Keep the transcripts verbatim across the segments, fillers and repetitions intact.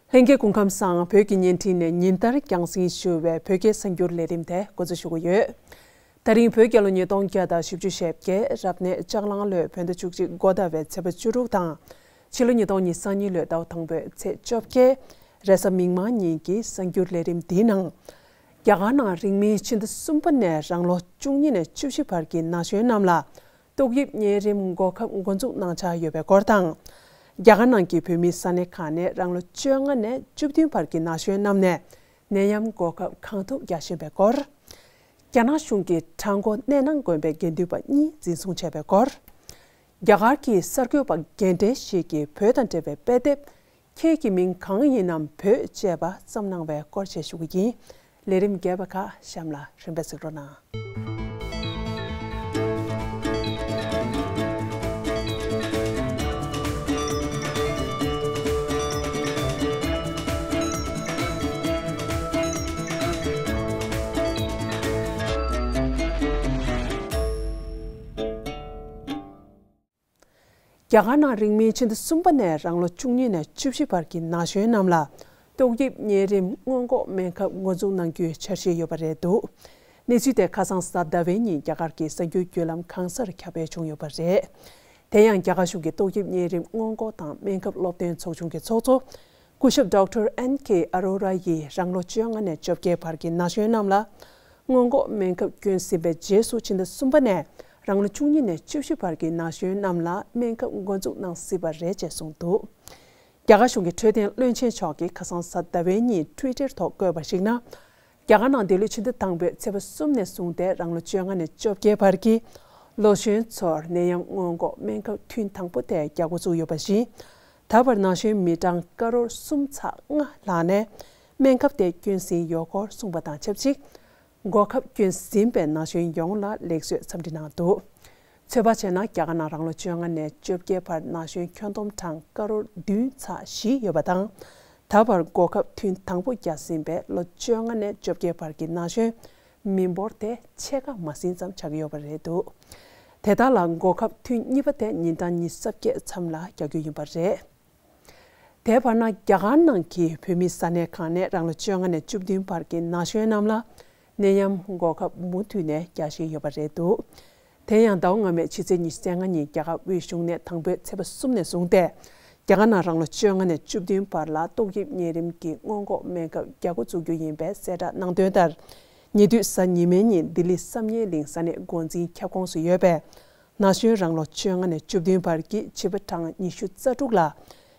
ལྷན་རྒྱས་སྐུ་ཁམས་བཟང་། བོད་ཀྱི་བརྙན་འཕྲིན་ནས་ཉིན་ལྟར་རྒྱང་སྲིང་ཞུ་བའི་བོད་སྐད་གསར་འགྱུར་ལས་རིམ་དེ་འགོ་འཛུགས་ཞུ་གི་ཡོད། ད་རིང་བོད་རྒྱལ་ལོ་ཉིས་སྟོང་བརྒྱ་དང་བཞི་བཅུ་ཞེ་བརྒྱད། རབ་གནས་ལྕགས་གླང་ལོའི་བོད་ཟླ་བཅུ་གཅིག་འགོ་ཟླ་བའི་ཚེས་པ་བཅུ་དྲུག་དང་། ཕྱི་ལོ་ཉིས་སྟོང་ཉེར་གཉིས་ལོའི་ཟླ་བ་དང་པོའི་ཚེས་བཅོ་བརྒྱད། རེས་གཟའ་མིག་དམར་ཉིན་གྱི་གསར་འགྱུར་ལས་རིམ་འདིའི་ནང་། རྒྱ་གར་ནང་རིང་མིན་ཕྱི་ཟླ་གསུམ་པ་ནས་རང་ལོ་བཅུ་གཉིས་ནས་བཅུ་བཞི་བར་གྱི་ན་གཞོན་རྣམས་ལ། ཏོག་དབྱིབས་གཉན་རིམས་འགོག་ཁབ་འགོ་འཛུགས་གནང་འཆར་ཡོད་པའི་སྐོར་དང་། རྒྱ་གར་ནང་གི་བོད་མིའི་ས་གནས་ཁག་ནས་རང་ལོ་བཅོ་ལྔ་ནས་བཅུ་བདུན་བར་གྱི་ན་གཞོན་རྣམས་ནས་ནད་ཡམས་འགོག་ཁབ་གང་ཐུབ་རྒྱག་བཞིན་པའི་སྐོར། རྒྱ་ནག་གཞུང་གིས་བྲག་འགོ་གནས་ནང་དགོན་པའི་དགེ་འདུན་པ་གཉིས་འཛིན་བཟུང་བྱས་པའི་སྐོར། རྒྱ་གར་གྱི་གསར་འགོད་པ་རྒན་གྲས་ཤིག་གིས་བོད་དང་འབྲེལ་བའི་དཔེ་དེབ། ཁྱེད་ཀྱི་མིང་གང་ཡིན་ནམ་བོད་ཅེས་པ་བརྩམས་གནང་བའི་སྐོར་བཅས་ཞུ་གི་ཡིན། ལས་རིམ་རྒྱས་པ་ཁག་གཤམ་ལ་རིམ་པས་གཟིགས་རོགས་གནང་། རྒྱ་གར་ནང་རིང་མིན་ཕྱི་ཟླ་གསུམ་པ་ནས་རང་ལོ་བཅུ་གཉིས་ནས་བཅུ་བཞི་བར་གྱི་ན་གཞོན་རྣམས་ལ་ཏོག་དབྱིབས་གཉན་རིམས་སྔོན་འགོག་སྨན་ཁབ་འགོ་འཛུགས་གནང་རྒྱུའི་འཆར་གཞི་ཡོད་པ་རེད་འདུག་གནས་ཚུལ་དེ་ཁ་སང་གཟའ་ཟླ་བའི་ཉིན་རྒྱ་གར་གྱི་གསར་འགྱུར་བརྒྱུད་ལམ་གང་སར་ཁྱབ་སྤེལ་བྱུང་ཡོད་པ་རེད། དེ་ཡང་རྒྱ་གར་གཞུང་གི་ཏོག་དབྱིབས་གཉན་རིམས་སྔོན་འགོག་དང་སྨན་ཁབ་སློབ་སྟོན་ཚོགས་ཆུང་གི་ཚོགས་གཙོ། སྐུ་ཞབས་ཌོག་ཊར་ཨེན་ཀེ་ཨ་རོ་ར་ཡིས་རང་ལོ་བཅོ་ལྔ་ནས་བཅོ་བརྒྱད་བར་གྱི་ན་གཞོན་རྣམས་ལ། སྔོན་འགོག་སྨན་ཁབ་བསྐྱོན་ཟིན་པའི་རྗེས་སུ་ཕྱི་ཟླ་གསུམ་པ་ནས་རང་ལོ་བཅུ་གཉིས་ནས་བཅུ་བཞི་བར་གྱི་ན་གཞོན་རྣམས་ལ་སྨན་ཁབ་འགོ་འཛུགས་གནང་སྲིད་པ་རེད་ཅེས་གསུངས་འདུག་རྒྱ་གར་གཞུང་གི་འཕྲོད་བསྟེན་བློན་ཆེན་མཆོག་གིས་ཁ་སང་གཟའ་ཟླ་བའི་ཉིན་ཊུའི་ཊར་ཐོག་བཀོད་པར་གཞིགས་ན། རྒྱ་གར་ནང་འདི་ལོའི་ཕྱི་ཟླ་དང་པོའི་ཚེས་པ་གསུམ་ནས་བཟུང་སྟེ་རང་ལོ་བཅོ་ལྔ་ནས་བཅོ་བརྒྱད་བར་གྱི་ལོ་གཞོན་ཚོར་ནད་ཡམས་སྔོན་འགོག་སྨན་ཁབ་ཐུན་དང་པོ་དེ་རྒྱག་འགོ་བཙུགས་ཡོད་པ་བཞིན། ད་བར་ན་གཞོན་མི་གྲངས་ཀ་རོར་གསུམ་ཚེག་ལྔ་ལྷག་ནས་སྨན་ཁབ་དེ་བསྐྱོན་ཟིན་ཡོད་སྐོར་གསུངས་པ་དང་ཆབས་ཅིག་འགོག་ཁབ་བསྐྱོན་ཟིན་པའི་ན་གཞོན་ཡོངས་ལ་ལེགས་བསོད་འཚམས་འདྲི་གནང་འདུག་ཚོད་དཔག་བྱས་ན་རྒྱ་གར་ནང་རང་ལོ་བཅོ་ལྔ་ནས་བཅོ་བརྒྱད་བར་ན་གཞོན་ཁྱོན་བསྡོམས་གྲངས་ཀ་རོར་བདུན་ཚེག་བཞི་ཡོད་པ་དང་། ད་བར་འགོག་ཁབ་ཐུན་དང་པོ་བརྒྱབ་ཟིན་པའི་ལོ་བཅོ་ལྔ་ནས་བཅོ་བརྒྱད་བར་གྱི་ན་གཞོན་མི་འབོར་དེ་ཕྱེད་ཀ་མ་ཟིན་ཙམ་ཆགས་ཀྱི་ཡོད་པ་རེད་འདུག་དེ་དག་ལ་འགོག་ཁབ་ཐུན་གཉིས་པ་དེ་ཉིན་གྲངས་ཉི་ཤུ་རྩ་བརྒྱད་མཚམས་ལ་རྒྱག་རྒྱུ་ཡིན་པ་རེད། དེའི་བར་ན་རྒྱ་གར་ནང་གི་བོད་མིའི་ས་གནས་ཁག་ནས་རང་ལོ་བཅོ་ལྔ་ནས་བཅུ་བདུན་བར་གྱི་ན་གཞོན་རྣམས་ལ་ནད་ཡམས་འགོག་ཁབ་མུ་མཐུད་ནས་རྒྱག་བཞིན་ཡོད་པ་རེད་འདུག་དེ་ཡང་ཟླ་བ་སྔ་མའི་ཕྱི་ཚེས་ཉི་ཤུ་རྩ་ལྔ་ཉིན་རྒྱ་གར་དབུས་གཞུང་ནས་དང་པོའི་ཚེས་པ་གསུམ་ནས་བཟུང་སྟེ། རྒྱ་གར་ནང་རང་ལོ་བཅོ་ལྔ་ནས་བཅུ་བདུན་བར་ལ་ཏོག་དབྱིབས་གཉན་རིམས་ཀྱི་སྔོན་འགོག་སྨན་ཁབ་རྒྱག་འགོ་འཛུགས་རྒྱུ་ཡིན་པའི་གསལ་བསྒྲགས་གནང་དོན་ལྟར། ཉེ་དུས་གཟའ་ཉི་མའི་ཉིན་ལྡི་ལི་བསམ་ཡས་གླིང་ས་གནས་འགོ་འཛིན་ཁྱབ་ཁོངས་སུ་ཡོད་པའི་ན་གཞོན་རང་ལོ་བཅོ་ལྔ་ནས་བཅུ་བདུན་བར་གྱི་བྱིས་པ་གྲངས་ཉི་ཤུ་རྩ་དྲུག་ལ་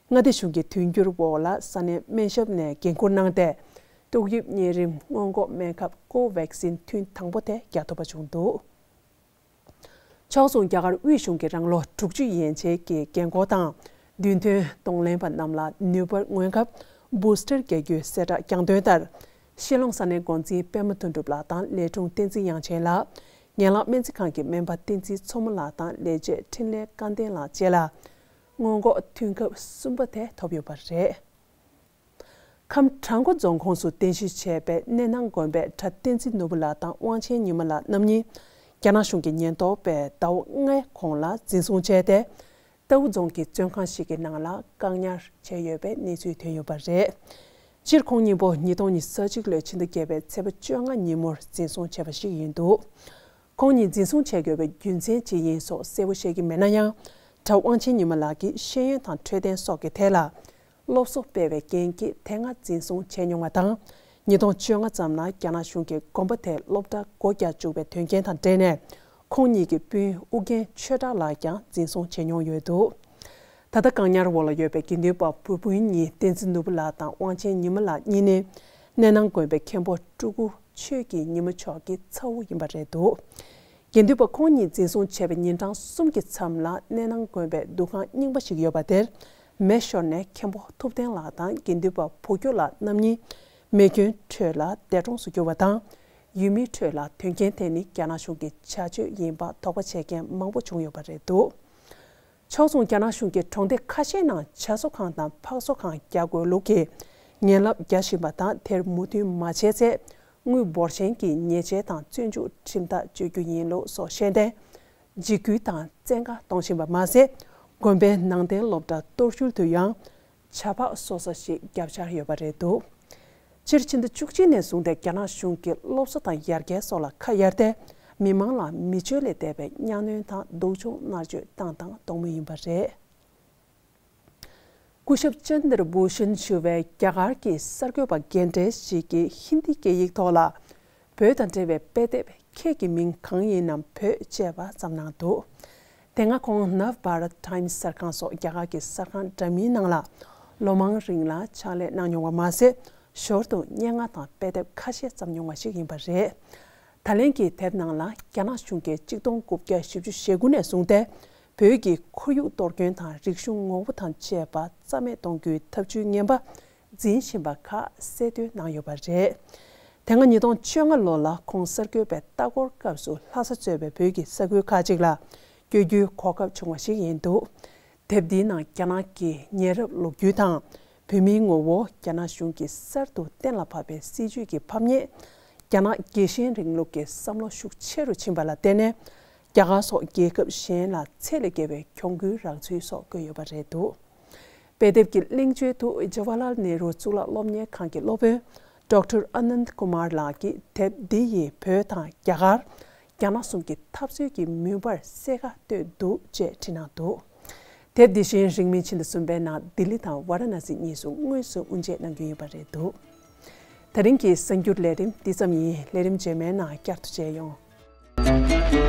མངའ་སྡེ་གཞུང་གི་མཐུན་འགྱུར་འོག་ལ་ས་གནས་སྨན་ཞབས་ནས་འགན་འཁུར་གནང་སྟེ། ཏོག་དབྱིབས་གཉན་རིམས་སྔོན་འགོག་སྨན་ཁབ་ཀོ་ཝེག་སིན་ཐུན་དང་པོ་དེ་རྒྱག་ཐུབ་པ་བྱུང་འདུག་ཕྱོགས་མཚུངས་རྒྱ་གར་དབུས་གཞུང་གིས་རང་ལོ་དྲུག་ཅུ་ཡན་ཆད་ཀྱི་རྒན་འཁོགས་དང་མདུན་ཐོན་གདོང་ལེན་པ་རྣམས་ལ་ནུས་པར་སྔོན་ཁབ་བུ་སི་ཊར་རྒྱག་རྒྱུའི་གསལ་བསྒྲགས་བསྐྱངས་དོན་ལྟར། ཤི་ལོང་ས་གནས་འགོ་འཛིན་པད་མ་དོན་གྲུབ་ལགས་དང་ལས་དྲུང་བསྟན་འཛིན་དབྱངས་ཅན་ལགས། ངན་ལག་སྨན་རྩིས་ཁང་གི་སྨན་པ་བསྟན་འཛིན་མཚོ་མོ་ལགས་དང་ལས་བྱེད་འཕྲིན་ལས་སྐལ་ལྡན་ལགས་བཅས་ལ་སྔོན་འགོག་ཐུན་ཁབ་གསུམ་པ་དེ་ཐོབ་ཡོད་པ་རེད། ཁམས་བྲག་འགོ་རྫོང་ཁོངས་སུ་རྟེན་གཞི་བྱས་པའི་གནས་ནང་དགོན་པའི་གྲྭ་བསྟན་འཛིན་ནོར་བུ་ལགས་དང་དབང་ཆེན་ཉི་མ་ལགས་རྣམ་གཉིས་རྒྱ་ནག་གཞུང་གི་ཉེན་རྟོག་པས་ཟླ་བ་ལྔའི་གོང་ལ་འཛིན་བཟུང་བྱས་ཏེ། རྟའུ་རྫོང་གི་བཙོན་ཁང་ཞིག་གི་ནང་ལ་བཀག་ཉར་བྱས་ཡོད་པའི་གནས་ཚུལ་ཐོན་ཡོད་པ་རེད། སྤྱིར་ཁོང་གཉིས་པོ་ཉིས་སྟོང་ཉི་ཤུ་རྩ་གཅིག་ལོའི་ཕྱི་ཟླ་བརྒྱད་པའི་ཚེས་པ་བཅོ་ལྔ་ཉིན་མོར་འཛིན་བཟུང་བྱས་པ་ཞིག་ཡིན་འདུག་ཁོང་གཉིས་འཛིན་བཟུང་བྱས་དགོས་པའི་རྒྱུ་མཚན་ཅི་ཡིན་སོགས་གསལ་པོ་ཤེས་ཀྱི་མེད་ན་ཡང་། གྲྭ་དབང་ཆེན་ཉི་མ་ལགས་ཀྱིས་ཤེས་ཡོན་དང་འཕྲོད་བསྟེན་སོགས་ཀྱི་ཐད་ལ་སློབ་གསོ་སྤེལ་བའི་འགན་གྱིས་དེ་སྔ་འཛིན་བཟུང་བྱས་མྱོང་བ་དང་། ཉིས་སྟོང་བཅོ་ལྔ་ཙམ་ལ་རྒྱ་ནག་གཞུང་གིས་དགོན་པ་དེར་སློབ་གྲྭ་སྒོ་རྒྱག་བཅུག་པའི་དོན་རྐྱེན་དང་འབྲེལ་ནས། ཁོང་གཉིས་ཀྱི་སྤུན་ཨུ་རྒྱན་ཆོས་གྲགས་ལགས་ཀྱང་འཛིན་བཟུང་བྱས་མྱོང་ཡོད་འདུག་ད་ལྟ་བཀག་ཉར་འོག་ལ་ཡོད་པའི་དགེ་འདུན་པ་བུ་སྤུན་གཉིས་བསྟན་འཛིན་ནོར་བུ་ལགས་དང་དབང་ཆེན་ཉི་མ་ལགས་གཉིས་ནི། གནས་ནང་དགོན་པའི་མཁན་པོ་སྤྲུལ་སྐུ་ཆོས་ཀྱི་ཉི་མ་མཆོག་གི་ཚ་བོ་ཡིན་པ་རེད་འདུག་དགེ་འདུན་པ་ཁོང་གཉིས་འཛིན་བཟུང་བྱས་པའི་ཉིན་གྲངས་གསུམ་གྱི་མཚམས་ལ་གནས་ནང་དགོན་པའི་འདུ་ཁང་རྙིང་པ་ཞིག་ཡོད་པ་དེར་མེ་ཤོར་ནས་མཁན་པོ་ཐུབ་བསྟན་ལགས་དང་དགེ་འདུན་པ་བུ་སྐྱོ་ལགས་རྣམ་གཉིས་མེ་སྐྱོན་ཁྲོད་ལ་འདས་གྲོངས་སུ་གྱུར་བ་དང་། ཡུལ་མིའི་ཁྲོད་ལ་དོན་རྐྱེན་དེ་ནི་རྒྱ་ནག་གཞུང་གི་བྱ་སྤྱོད་ཡིན་པ་དོགས་པ་བྱེད་མཁན་མང་པོ་བྱུང་ཡོད་པ་རེད་འདུག་ཕྱོགས་མཚུངས་རྒྱ་ནག་གཞུང་གིས་གྲོང་སྡེ་ཁ་ཤས་ནང་བྱ་གསོ་ཁང་དང་ཕག་གསོ་ཁང་རྒྱག་དགོས་ལུགས་ཀྱི་ངན་ལབ་རྒྱག་བཞིན་པ་དང་། དེར་མོས་མཐུན་མ་བྱས་ཚེ་དངུལ་འབོར་ཆེན་གྱི་ཉེས་ཆད་དང་བཙོན་འཇུག་ཁྲིམས་ཐག་གཅོད་རྒྱུ་ཡིན་ལུགས་སོགས་བཤད་དེ། འཇིགས་སྐུལ་དང་བཙན་བཀའ་གཏོང་བཞིན་པ་མ་ཟད། དགོན་པའི་ནང་རྟེན་སློབ་གྲྭ་གཏོར་བཤུལ་དུ་ཡང་ བྱ་ཕག་གསོ་ས་ཞིག་བརྒྱབ་འཆར་ཡོད་པ་རེད་འདུག་སྤྱིར་ཕྱི་ཟླ་བཅུ་གཅིག་ནས་བཟུང་སྟེ་རྒྱ་ནག་གཞུང་གིས་སློབ་གསོ་དང་ཡར་རྒྱས་སོགས་ལ་ཁ་གཡར་ཏེ། མི་མང་ལ་མི་སྤྱོད་ལས་འདས་པའི་གཉའ་གནོན་དང་སྡུག་སྦྱོང་མནར་གཅོད་བཏང་སྟངས་གཏོང་མུས་ཡིན་པ་རེད། སྐུ་ཞབས་ཅན་དར་བྷུ་ཤན་ཞུ་བའི་རྒྱ་གར་གྱི་གསར་འགོད་པ་རྒན་གྲས་ཤིག་གིས་ཧིན་དི་སྐད་ཡིག་ཐོག་ལ། བོད་དང་འབྲེལ་བའི་དཔེ་དེབ་ཁྱེད་ཀྱི་མིང་གང་ཡིན་ནམ་བོད་ཅེས་པ་བརྩམས་གནང་འདུག་དེ་སྔ་ཁོང་Nav Bharat Times གསར་ཁང་སོགས་རྒྱ་གར་གྱི་གསར་ཁང་འདྲ་མིན་ནང་ལ་ལོ་མང་རིང་ལ་ཕྱག་ལས་གནང་མྱོང་བ་མ་ཟད། ཞོར་དུ་སྙན་ངག་དང་དཔེ་དེབ་ཁ་ཤས་བརྩམས་མྱོང་བ་ཞིག་ཡིན་པ་རེད། ད་ལན་གྱི་དེབ་ནང་ལ་རྒྱ་ནག་གཞུང་གིས་གཅིག་སྟོང་དགུ་བརྒྱ་བཞི་བཅུ་ཞེ་དགུ་ནས་བཟུང་སྟེ། བོད་ཀྱི་ཁོར་ཡུག་གཏོར་སྐྱོན་དང་རིག་གཞུང་ངོ་བོ་དང་བཅས་པ་རྩ་མེད་གཏོང་རྒྱུའི་ཐབས་ཇུས་ངན་པ་འཛིན་བཞིན་པ་ཁག་གསལ་སྟོན་གནང་ཡོད་པ་རེད། དེ་སྔ་ཉིས་སྟོང་བཅོ་ལྔ་ལོ་ལ་ཁོང་གསར་འགོད་པའི་ལྟ་སྐོར་སྐབས་སུ་ལྷ་ས་གཙོས་པའི་བོད་ཀྱི་ས་ཁུལ་ཁག་ཅིག་ལ་བསྐྱོད་རྒྱུའི་གོ་སྐབས་བྱུང་བ་ཞིག་ཡིན་འདུག་དེབ་འདིའི་ནང་རྒྱ་ནག་གི་ཉེ་རབས་ལོ་རྒྱུས་དང་། བོད་མིའི་ངོ་བོ། རྒྱ་ནག་གཞུང་གིས་གསར་དུ་གཏན་ལ་ཕབ་པའི་སྲིད་ཇུས་ཀྱི་ཕམ་ཉེས། རྒྱ་ནག་རྒྱལ་ཞེན་རིང་ལུགས་ཀྱི་བསམ་བློ་ཤུགས་ཆེ་རུ་ཕྱིན་པ་ལ་བརྟེན་ནས། རྒྱ་གར་སོགས་རྒྱལ་ཁབ་གཞན་ལ་ཚད་ལས་བརྒལ་བའི་གྱོང་གུན་རག་ཚུལ་སོགས་བཀོད་ཡོད་པ་རེད་འདུག་དཔེ་དེབ་ཀྱི་གླེང་བརྗོད་དུ་ཇ་ཝ་ལལ་ནེ་རུ་གཙུག་ལག་སློབ་གཉེར་ཁང་གི་སློབ་དཔོན་ཌོག་ཊར་ཨ་ནནྡ་ཀུ་མར་ལགས་ཀྱིས་དེབ་འདི་ཡིས་བོད་དང་རྒྱ་གར། རྒྱ་ནག་གསུམ་གྱི་འཐབ་རྩོད་ཀྱི་མུན་པར་གསལ་ཁ་བཏོད་འདུག་ཅེས་བྲིས་གནང་འདུག་དེབ་འདི་བཞིན་རིང་མིན་ཕྱི་ཟླ་གསུམ་པའི་ནང་ལྡི་ལི་དང་ཝཱ་ར་ཎ་སི་གཉིས་སུ་དངོས་སུ་དབུ་འབྱེད་གནང་རྒྱུ་ཡིན་པ་རེད་འདུག་ད་རིང་གི་གསར་འགྱུར་ལས་རིམ་འདི་ཙམ་ཡིན། ལས་རིམ་རྗེས་མའི་ནང་བསྐྱར་དུ་མཇལ་ཡོང་།